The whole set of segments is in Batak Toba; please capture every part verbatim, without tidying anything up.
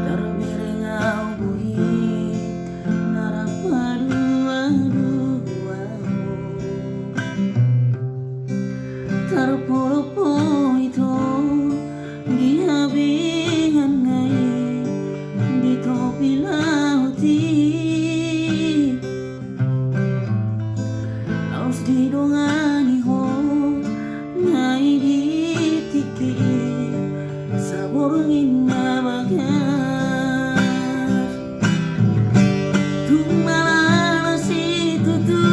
Tarbereng au boi na ra paduadua ho. Tarpolopo ito di habengan na i di topi laut i. Laos didongani ho na i di tingki i saborngin na bagas. Tung mala situtu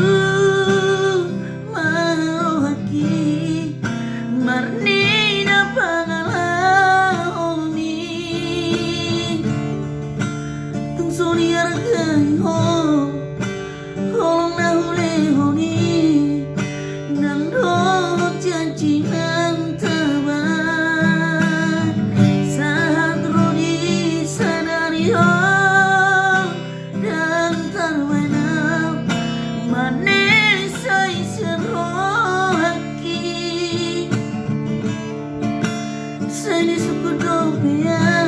ma rohangki marnida pangalaomi. Tung so diargai ho holong na hulehon i nang dohot janji na taba. Sahat ro di sadari on ndang tarbahen au manesa i sian rohangki. Sai disungkun dope au